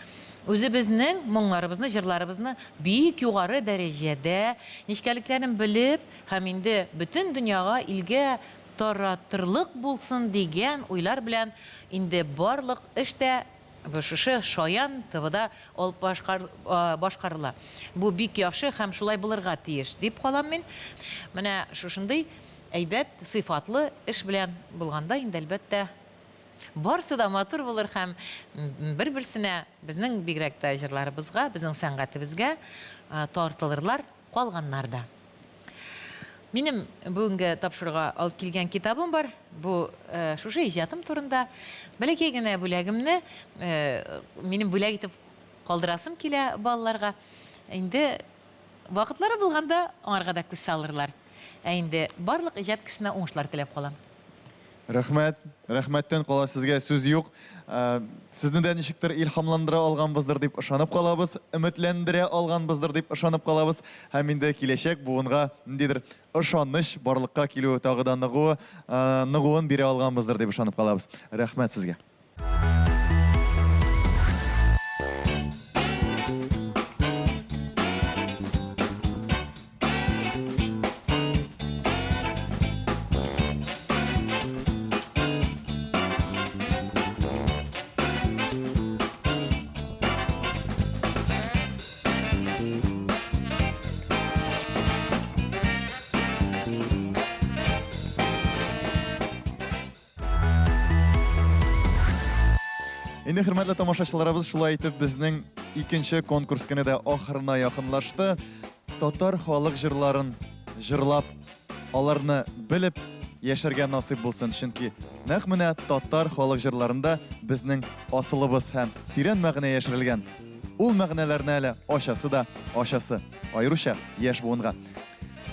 үзебезнең моңнарыбызны, җырларыбызны бик югары дәрәҗәдә, нечкәлекләрен белеп һәм инде бөтен дөньяга, илгә таратырлык булсын дигән уйлар белән инде барлык эш тә шушы Шаян ТВда алып башкарыла. Бу бик яхшы һәм шулай булырга тиеш, дип калам мин. Менә шушындый әйбәт, сыйфатлы эш белән булганда инде, әлбәттә, барысы да матур булыр һәм бер-берсенә, безнең бигрәк тә җырларыбызга, безнең сәнгатебезгә тартылырлар калганнар да. Минем бүгенге тапшыруга алып килгән китабым бар. Бу шушы иҗатым турында. Бәләкәй генә бүләгемне минем бүләк итеп калдырасым килә балаларга. Инде вакытлары булганда аңарга да күз салырлар. Ә инде барлык иҗат кешесенә уңышлар теләп калам. Рәхмәт. Рәхмәттән кала сезгә сүз юк. Сезне дә ничектер илһамландыра алганбыздыр дип ышанып калабыз, өметләндерә алганбыздыр дип ышанып калабыз. Һәм инде киләчәк буынга ниндидер ышаныч барлыкка килүе, тагы да ныгуы, ныгуын бирә алганбыздыр дип ышанып калабыз. Рәхмәт сезгә. Инде, хөрмәтле тамашачыларыбыз, шулай итеп безнең икенче конкурс көне дә ахырына якынлашты. Татар халык җырларын җырлап, аларны белеп яшәргә насыйп булсын, чөнки нәкъ менә татар халык җырларында безнең асылыбыз һәм тирән мәгънә яшерелгән. Ул мәгънәләрне әле ачасы да ачасы, аеруча яшь буынга.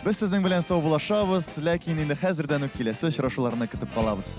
Без сезнең белән саубуллашабыз, ләкин инде хәзердән үк киләсе очрашуларны көтеп калабыз.